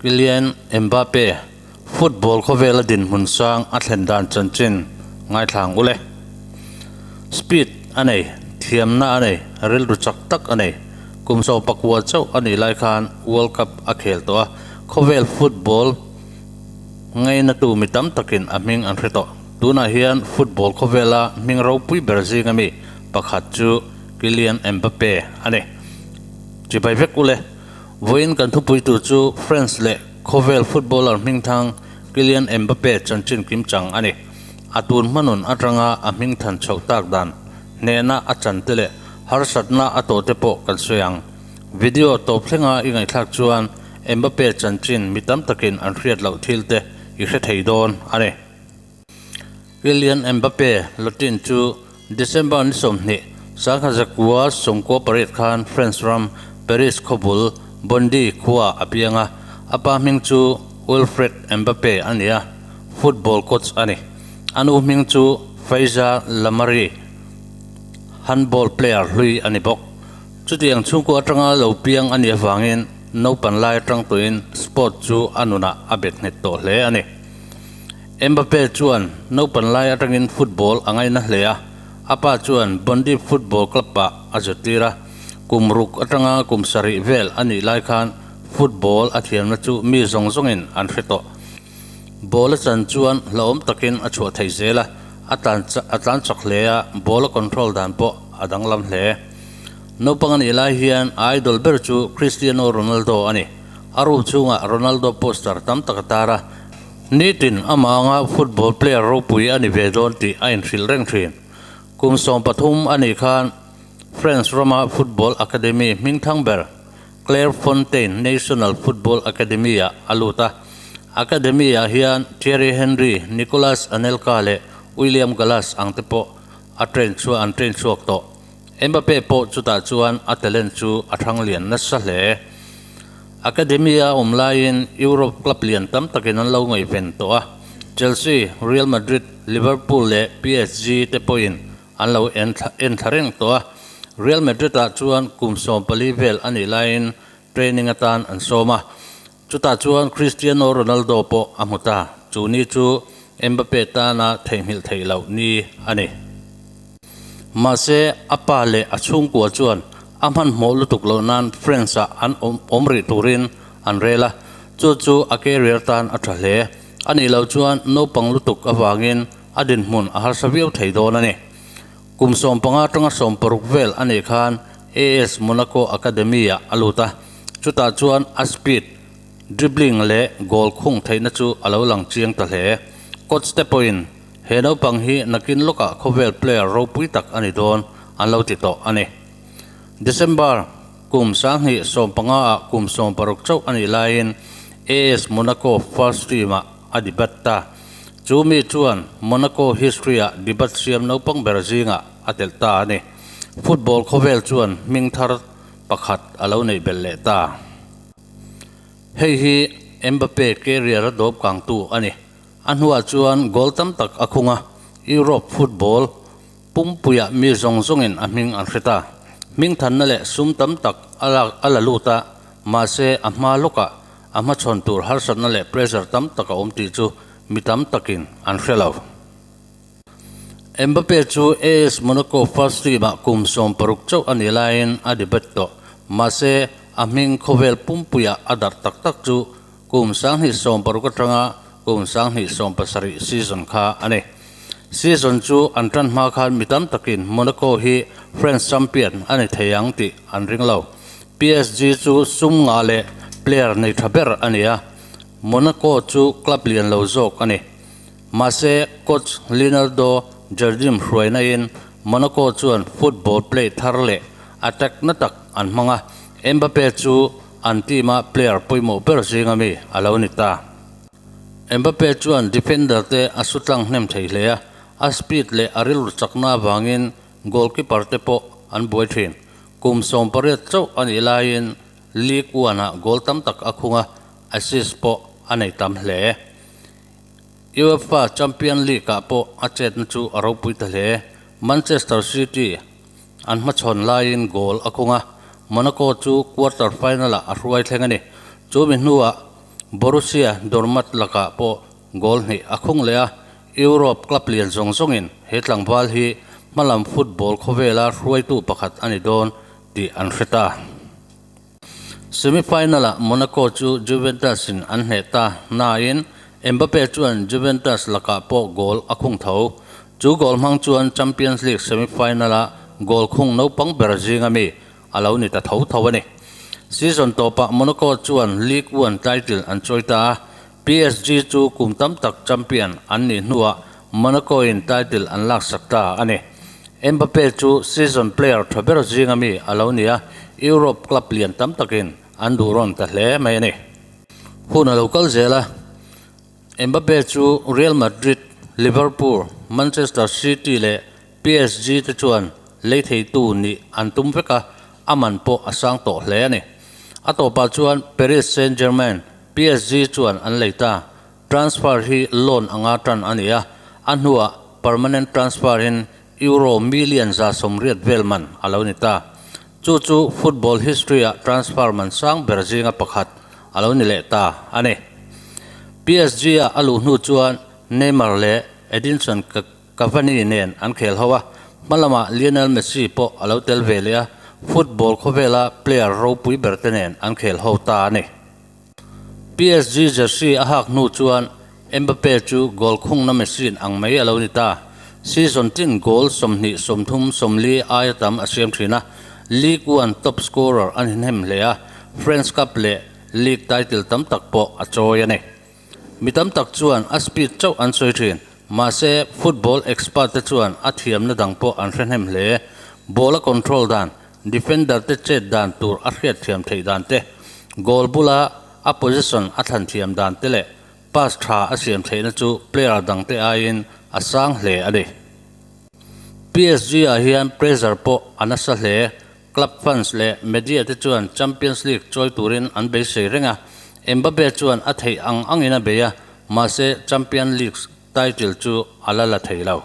Kylian Mbappe football khawvela dinhmun sang a thlen dan chanchin ngaithlang ule. Speed a nei, thiamna a nei, rilru chak tak a nei. Kum 19 chauh a nih lai khan World Cup a khel tawh a, khawvel football ngaina tu mi tam takin a hming an hre tawh. Tunah hian football khawvela hming ropui ber zinga mi pakhat chu Kylian Mbappe a ni. Chibai vek ule. Vawiin kan thupui tur chu France leh khawvel footballer hming thang Kylian Mbappe chanchin kim chang a ni. A tun hmanun atanga a hming than chhoh tak dan, hnehna a chan te leh harsatna a tawh te pawh kan sawi ang. Video tawp thlenga i ngaihthlak chuan Mbappe chanchin mi tam takin an hriat loh thil te i hre thei dawn a ni. Kylian Mbappe Lottin chu December ni 20, 1998 khan France ram Paris khawbul Bondy khua a piang a, a pa hming chu Wilfred Mbappe a ni a, football coach a ni. A nu hming chu Faiza Lamari, handball player hlui a ni bawk. Chutiang chhungkaw atanga lo piang a nih avangin naupan lai atang tawhin sport chu a nunah a bet nghet tawh hle a ni. Mbappe chuan naupan lai atangin football a ngaina hle a, a pa chuan Bondy Football Club-ah a zirtir a. Kum ruk atanga kum sarih vel a nih lai khan football a thiamna chu mi zawng zawngin an hre tawh. Ball a chan chuan hlauhawm takin a chhuah thei zel a, a tlan a tlan chak hle a, ball a control dan pawh a danglam hle. Naupang a nih lai hian a idol ber chu Cristiano Ronaldo a ni. A room chhungah Ronaldo poster tam tak a tar a. Nitin amah anga football player ropui a ni ve dawn tih a inhrilh reng thin. Kum 13 a nih khan France rama football academy hming thang ber Clairefontaine National Football Academy-ah a lut a. Academy-ah hian Thierry Henry, Nicolas Anelka leh William Gallas ang te pawh a train chhuah an train chhuak tawh. Mbappe pawh chutah chuan a talent chu a thang lian nasa hle. Academy-a awm laiin Europe club lian tam takin an lo ngaihven tawh a, Chelsea, Real Madrid, Liverpool leh PSG te pawhin an lo en thla reng tawh a. Real Madrid-ah chuan kum 14 vel a nih laiin training atan an sawm a, chutah chuan Cristiano Ronaldo pawh a hmu ta. Chu ni chu Mbappe tana theihnghilh theih loh ni a ni. Mahse, a pa leh a chhungkua chuan a hmanhmawh lutuk loh nan France-ah an awm rih turin an rel a, chu chu a career tan a tha hle. A nih loh chuan naupang lutuk avangin a dinhmun a harsa viau thei dawn a ni. Kum 15 atanga 16 vel a nih khan AS Monaco Academy-ah a lut a, chutah chuan a speed, dribbling leh goal khung theihna chu a lo lang chiang ta hle. Coach te pawhin he naupang hi nakin lawkah khawvel player ropui tak a ni dawn an lo ti tawh a ni. December kum 2015-ah kum 16 chauh a nih laiin AS Monaco first team-ah a debut ta. Chu mi chuan Monaco history-ah debut siam naupang ber zingah a telh ta a ni. Football khawvel chuan hming thar pakhat a lo neih belh leh ta. Hei hi Mbappe career a dawp kangtu a ni. A hnuah chuan goal tam tak a khung a, Europe football pumpuiah mi zawng zawngin a hming an hre ta. Hming thanna leh sum tam tak a lak a la lut a, mahse a hma lawkah a hmachhawn tur harsatna leh pressure tam tak a awm tih chu mi tam takin an hre lo. Mbappe chu AS Monaco first team-ah kum 16 chauh a nih laiin a debut tawh. Mahse, a hming khawvel pumpuiah a darh tak tak chu kum 2016 atanga kum 2017 season kha a ni. Season chu an tan hma khan mi tam takin Monaco hi French champion a ni thei ang tih an ring lo. PSG chu sum nga leh player nei tha ber a ni a, Monaco chu club lian lo zawk a ni. Mahse, coach Leonardo Jardim hruainain Monaco chuan football play thar leh attack na tak an hmang a, Mbappe chu an team-a player pawimawh ber zinga mi a lo ni ta. Mbappe chuan defender te a su tlang hnem thei hle a, a speed leh a rilru chakna avangin goalkeeper te pawh an buai thin. Kum 18 chauh a nih laiin League One-ah goal tam tak a khung a, assist pawh a nei tam hle. UEFA Champions League-ah pawh a chetna chu a ropui ta hle. Manchester City an hmachhawn laiin goal a khung a, Monaco chu quarter final-ah a hruai thleng a ni. Chu mi hnuah Borussia Dortmund lakah pawh goal hnih a khung leh a, Europe club lian zawng zawngin he tlangval hi hmalam football khawvela hruaitu pakhat a ni dawn tih an hre ta. Semi-final-ah Monaco chu Juventus-in an hneh ta nain Mbappe chuan Juventus lakah pawh goal a khung tho. Chu goal hmang chuan Champions League semi-final-a goal khung naupang ber zinga mi a lo ni ta tho tho a ni. Season tawpah Monaco chuan Ligue 1 title an chawi ta a, PSG chu kum tam tak champion an nih hnuah Monaco-in title an laksak ta a ni. Mbappe chu season player tha ber zinga mi a lo ni a, Europe club lian tam takin an duh rawn ta hle mai a ni. Hun a lo kal zel a, Mbappe chu Real Madrid, Liverpool, Manchester City leh PSG te chuan lei theitu nih an tum vek a, a man pawh a sang tawh hle a ni. A tawpah chuan Paris Saint-Germain, PSG, chuan an lei ta. Transfer hi loan anga tan a ni a, a hnuah permanent transfer in Euro million 180 vel man a lo ni ta. Chu chu football history-ah transfer man sang ber zinga pakhat a lo ni leh ta a ni. PSG-a a luh hnu chuan Neymar leh Edinson Cavani nen an khel ho a, hma lamah Lionel Messi pawh a lo tel ve leh a, football khawvela player ropui ber te nen an khel ho ta a ni. PSG jersey a hak hnu chuan Mbappe chu goal khungna machine ang mai a lo ni ta. Season tin goal 20, 30, 40 aia tam a siam thin a, Ligue 1 top scorer a ni hnem hle a, French Cup leh League title tam tak pawh a chawi a ni. Mi tam tak chuan a speed chauh an sawi thin. Mahse, football expert te chuan a thiamna dang pawh an hre hnem hle. Ball a control dan, defender te chet dan tur a hriat thiam theih dan te, goal bula a position a thlan thiam dan te leh pass tha a siam theihna chu player dang te aiin a sang hle a ni. PSG ah hian pressure pawh a nasa hle. Club fans leh media te chuan Champions League chawi turin an beisei reng a, Mbappe chuan a theih ang angin a bei a, mahse Champion League title chu a la la thei lo.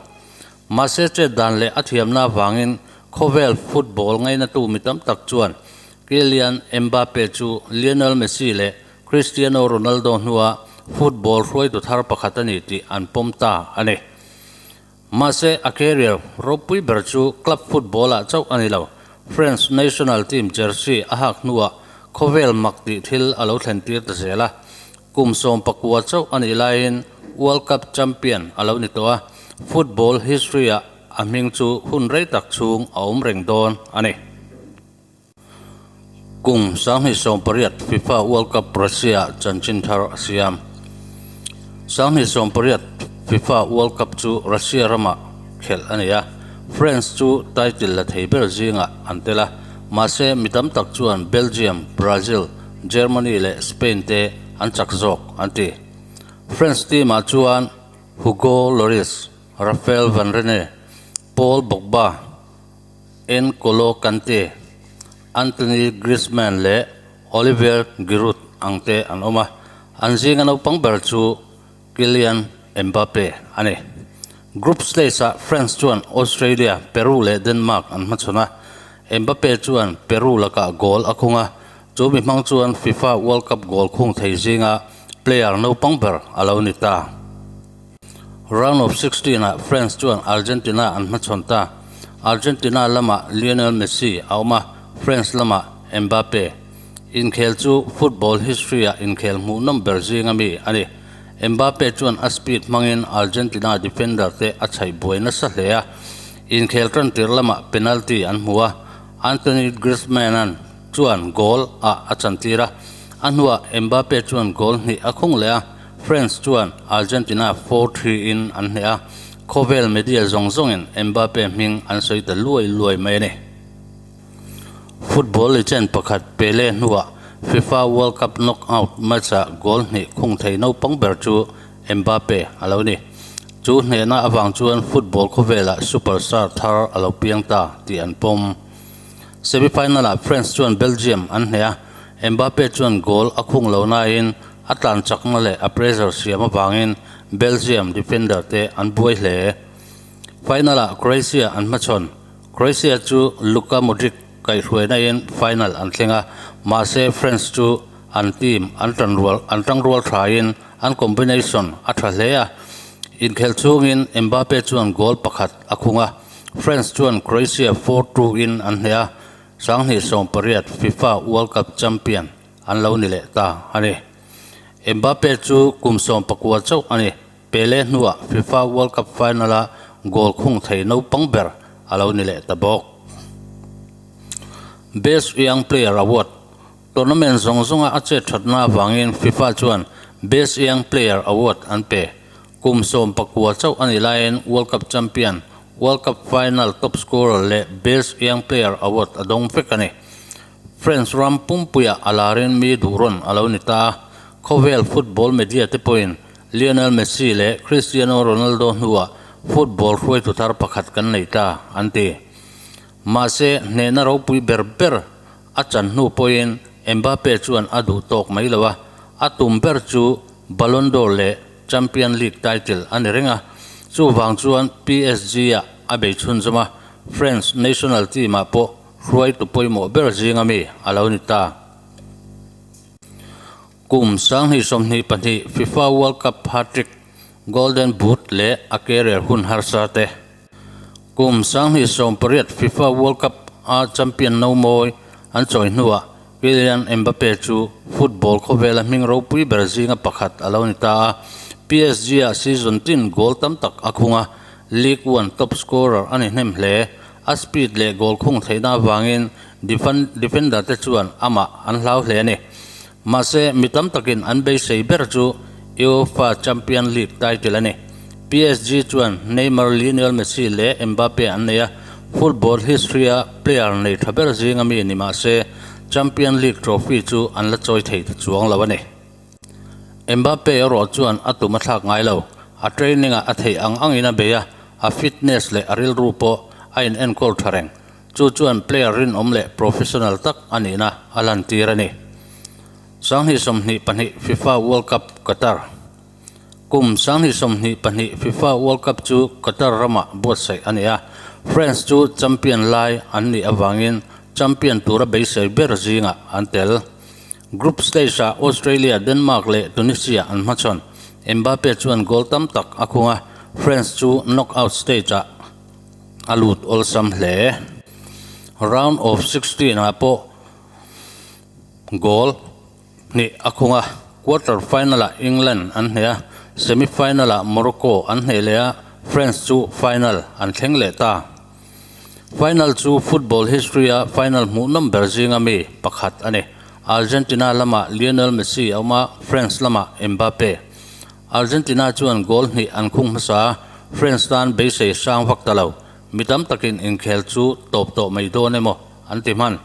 Mahse chet dan leh a thiamna avangin khawvel football ngainatu mi tam tak chuan Kylian Mbappe chu Lionel Messi leh Cristiano Ronaldo hnua football hruaitu thar pakhat a ni tih an pawm ta a ni. Mahse, a career ropui ber chu club football-ah chauh a ni lo. France national team jersey a hak hnuah khawvel mak tih thil a lo thlen tir ta zel a. Kum 19 chauh a nih laiin World Cup champion a lo ni tawh a, football history-ah a hming chu hun rei tak chhung a awm reng dawn a ni. Kum 2018 FIFA World Cup Russia-ah chanchin thar a siam. 2018 FIFA World Cup chu Russia ramah khelh a ni a, France chu title la thei ber zingah an tel a, mahse mi tam tak chuan Belgium, Brazil, Germany leh Spain te an chak zawk an ti. France team-ah chuan Hugo Lloris, Raphael Varane, Paul Pogba, N'Golo Kante, Antoine Griezmann leh Olivier Giroud ang te an awm a, an zinga naupang ber chu Kylian Mbappe a ni. Group stage-ah France chuan Australia, Peru leh Denmark an hmachhawn a, Mbappe chuan Peru lakah goal a khung a, chu mi hmang chuan FIFA World Cup goal khung thei zinga player naupang ber a lo ni ta. Round of 16 ah France chuan Argentina an hmachhawn ta. Argentina lamah Lionel Messi a awm a, France lamah Mbappe. Inkhel chu football history ah inkhel hmuhnawm ber zinga mi a ni. Mbappe chuan a speed hmangin Argentina defender te a chhaih buai nasa hle a. Inkhel tan tir lamah penalty an hmu a, Antoine Griezmann-a'n chuan goal ah a chantir a. A hnuah Mbappe chuan goal hnih a khung leh a. France chuan Argentina 4-3 in an hneh a, khawvel media zawng zawngin Mbappe hming an sawi ta luai luai mai a ni. Football legend pakhat Pele hnuah FIFA World Cup knockout match-ah goal hnih khung thei naupang ber chu Mbappe a lo ni. Chu hnehna avang chuan football khawvelah superstar thar a lo piang ta tih an pawm. Semi-final-ah France chuan Belgium an hneh a, Mbappe chuan goal a khung lo nain a tlan chakna leh a pressure siam avangin Belgium defender te an buai hle. Final-ah Croatia an hmachhawn. Croatia chu Luka Modric kaihhruaina in final an thleng a, mahse France chu An team an tanrual an tangrual thain an combination a tha hle a. Inkhelh chhungin Mbappe chuan goal pakhat a khung a, France chuan Croatia 4-2 in an hneh a, 2018 FIFA World Cup champion an lo ni leh ta a ni. Mbappe chu kum 19 chauh a ni. Pele hnuah FIFA World Cup final-a goal khung thei naupang ber a lo ni leh ta bawk. Best Young Player Award, Tournament zawng zawnga a chet thatna avangin FIFA chuan Best Young Player Award an pe. Kum 19 chauh a nih laiin World Cup champion, World Cup final top scorer leh Best Young Player Award a dawng vek a ni. France ram pumpuiah a larin mi duh rawn a lo ni ta a, khawvel football media te pawhin Lionel Messi leh Cristiano Ronaldo hnuah football hruaitu thar pakhat kan nei ta, an ti. Mahse, hnehna ropui ber ber a chan hnu pawhin Mbappe chuan a duh tawk mai lo a, a tum ber chu Ballon d'Or leh Champion League title a ni reng a, chuvang chuan PSG-ah a bei chhunzawm a, France national team-ah pawh hruaitu pawimawh ber zinga mi a lo ni ta. Kum 2022 FIFA World Cup hat-trick, Golden Boot leh a career hun harsa te. Kum 2018 FIFA World Cup a champion no mawi an chawi hnuah Kylian Mbappe chu football khawvela hming ropui ber zinga pakhat a lo ni ta a, PSG-ah season tin goal tam tak a khung a, Ligue 1 top scorer a ni hnem hle. A speed leh goal khung theihna avangin defender te chuan amah an hlau hle a ni. Mahse, mi tam takin an beisei ber chu UEFA Champion League title a ni. PSG chuan Neymar, Lionel Messi leh Mbappe an nei a, football history-a player nei tha ber zinga mi ni mah se, Champion League trophy chu an la chawi thei ta chuang lo a ni. Mbappe erawh chuan a tum a thlak ngai lo, a training-ah a theih ang angin a bei a, a fitness leh a rilru pawh a inenkawl tha reng. Chu chuan player rinawm leh professional tak a nihna a lantir a ni. 2022 FIFA World Cup Qatar Kum 2022 FIFA World Cup chu Qatar ramah buatsaih a ni a, France chu champion lai an nih avangin champion tura beisei ber zingah an tel. Group stage-ah Australia, Denmark leh Tunisia an hmachhawn. Mbappe chuan goal tam tak a khung a, France chu knockout stage-ah a lut awlsam hle. Round of 16 ah pawh goal hnih a khung a, quarter final ah England an hneh a, semi final ah Morocco an hneh leh a, France chu final an thleng leh ta. Final chu football history a final hmuhnawm ber zinga mi pakhat a ni. Argentina lamah Lionel Messi a awm a, France lamah Mbappe. Argentina chuan goal hnih an khung hmasa a, France tan beisei hrang vak ta lo. Mi tam takin inkhel chu tawp tawh mai dawn emaw an ti hman.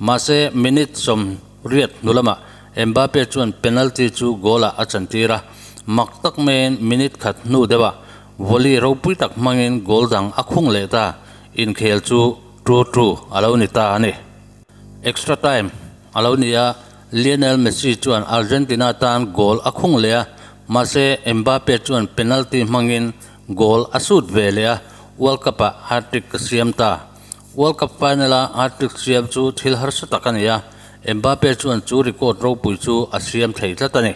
Mahse, minute 80 hnu lamah Mbappe chuan penalty chu goal-ah a chantir a, mak tak maiin minute khat hnu deuhah volley ropui tak hmangin goal dang a khung leh ta, inkhel chu 2-2 a lo ni ta a ni. Extra time a lo ni a, Lionel Messi chuan Argentina tan goal a khung leh a, mahse Mbappe chuan penalty hmangin goal a sut ve leh a, World Cup-ah hat-trick a siam ta. World Cup final-a hat-trick siam chu thil harsa tak a ni a, Mbappe chuan chu record ropui chu a siam thei tlat a ni.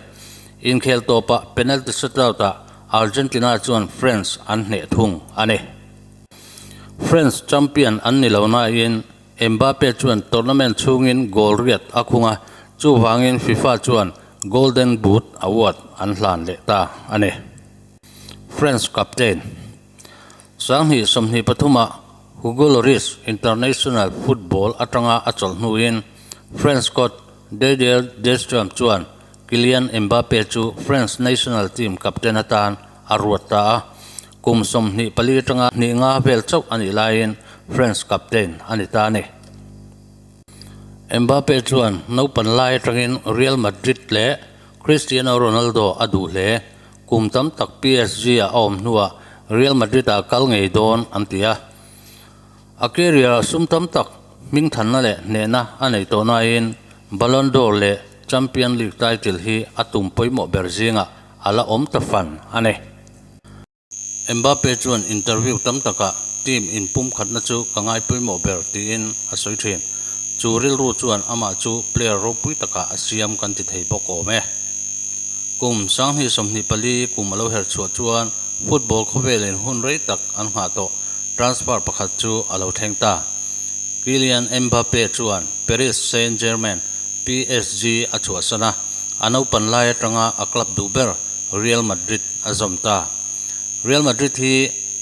Inkhel tawpah penalty shootout-ah Argentina chuan France an hneh thung a ni. France champion an ni lo nain Mbappe chuan tournament chhungin goal riat a khung a, chuvangin FIFA chuan Golden Boot Award an hlan leh ta a ni. France captain 2023-ah Hugo Lloris international football atanga a chawlh hnuin France coach Didier Deschamps chuan Kylian Mbappe chu France national team captain atan a ruat ta a, kum 24 atanga hnih nga vel chauh a nih laiin France captain a ni ta a ni. Mbappe chuan naupan lai atangin Real Madrid leh Cristiano Ronaldo a duh hle. Kum tam tak PSG-ah a awm hnuah Real Madrid-ah kal ngei dawn an ti a. A career-ah sum tam tak hmingthanna leh hnehna a nei tawh nain Ballon d'Or leh Champions League title hi a tum pawimawh ber zingah a la awm ta fan a ni. Mbappe chuan interview tam takah team inpumkhatna chu ka ngai pawimawh ber tiin a sawi thin. Chu rilru chuan amah chu player ropui takah a siam kan ti thei bawk awm e. Kum 2024 kum a lo her chhuah chuan football khawvelin hun rei tak an nghah tawh transfer pakhat chu a lo thleng ta. Kylian Mbappe chuan Paris Saint-Germain, PSG, a chhuahsan a, a naupan lai atanga a club duh ber Real Madrid a zawm ta. Real Madrid hi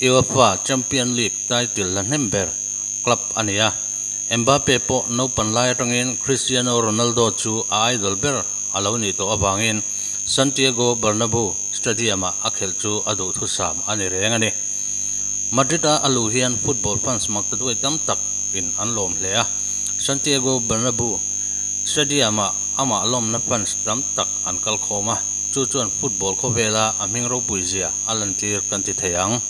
UEFA Champions League title la hnem ber club a ni a, Mbappe pawh naupan lai atangin Cristiano Ronaldo chu a idol ber a lo nih tawh avangin Santiago Bernabeu Stadium-ah a khelh chu a duhthusam a ni reng a ni. Madrid-a a luh hian football fans maktaduai tam tak in an lawm hle a, Santiago Bernabeu Stadium-ah amah lawmna fans tam tak an kal khawm a, chu chuan football khawvela a hming ropui zia a lantir kan ti thei ang.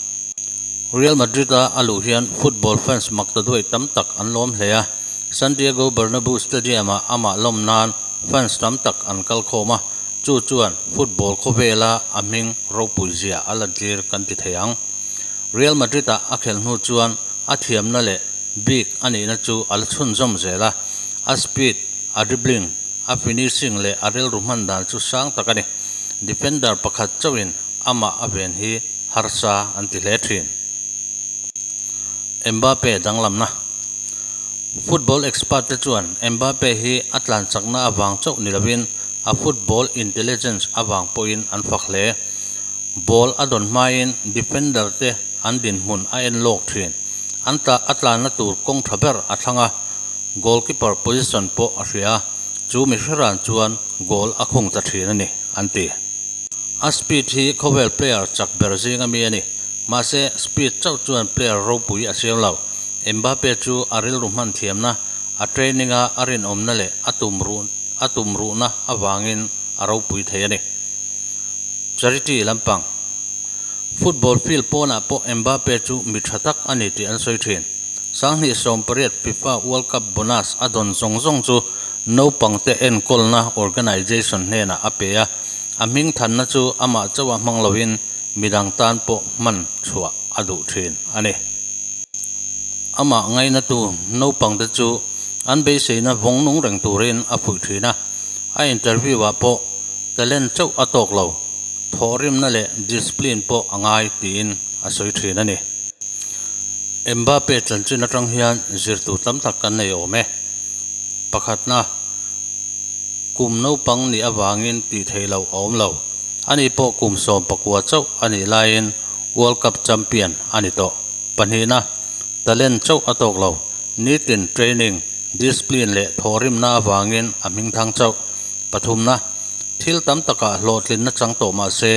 Real Madrid-a a luh hian football fans maktaduai tam tak an lawm hle a, Santiago Bernabeu Stadium-ah amah lawm nan fans tam tak an kal khawm a, chu chuan football khawvela a hming ropui zia a lantir kan ti thei ang. Real Madrid-a a khelh hnu chuan a thiamna leh bik a nihna chu a la chhunzawm zel a, a speed, a dribbling, a finishing leh a rilru hman dan chu sang tak a ni. Defender pakhat chauhin amah a ven hi harsa an ti hle thin. Mbappe danglamna Football expert te chuan Mbappe hi a tlan chakna avang chauh ni lovin a football intelligence avang pawhin an fak hle. Ball a dawn hmain defender te an dinhmun a en lawk thin. An tla a tlanna tur kawng tha ber a thlang a, goalkeeper position pawh a hria a, chu mi hreran chuan goal a khung ta thin a ni, an ti. A speed hi khawvel player chak ber zing ami a ni. Mahse, speed chauh chuan player ropui a siam lo. Mbappe chu a rilru hman thiamna, a training a a rinawmna leh a tum ruh a tum ruhna avangin a ropui thei a ni. Charity lampang. Football field pawnah pawh Mbappe chu mi tha tak a ni tih an sawi thin. 2018 FIFA World Cup bonus a dawn zawng zawng chu naupangte enkawlna organization hnenah a pe a, a hming thanna chu amah chauha hmang loin midang tan pawh hman chhuah a duh thin a ni. Amah ngainatu naupangte chu an beiseina vawng nung reng turin a fuih thin a, a interview-ah pawh talent chauh a tawk lo, thawhrimna leh discipline pawh a ngai tiin a sawi thin a ni. Mbappe chanchin atang hian zirtu tam tak kan nei awm e. Pakhatna, kum naupang nih avangin tih theih loh a awm lo. Ani pawh kum 19 chauh a nih laiin World Cup champion a ni tawh. Pahnihna, talent chauh a tawk lo. Nitin training, discipline leh thawhrimna avangin a hming thang chauh. Pathumna, thil tam takah hlawhtlinna chang tawh mah se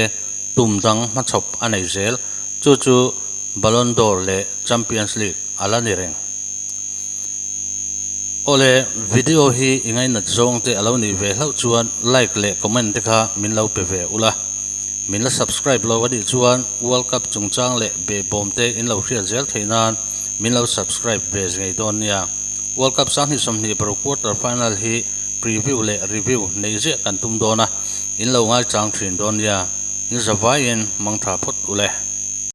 tum dang hmachhawp a nei zel. Chu chu Ballon d'Or leh Champions League a la ni reng. Awle, video hi i ngainat zawng te a lo nih ve hlauh chuan like leh comment te kha min lo pe ve ula. Min la subscribe lo a nih chuan World Cup chungchang leh behbawm te in lo hriat zel theih nan min lo subscribe ve ngei dawn nia. World Cup 2026 quarter final hi preview leh review neih ziah kan tum dawn a, in lo ngaichang thin dawn nia. In zavaiin mangtha phawt ule.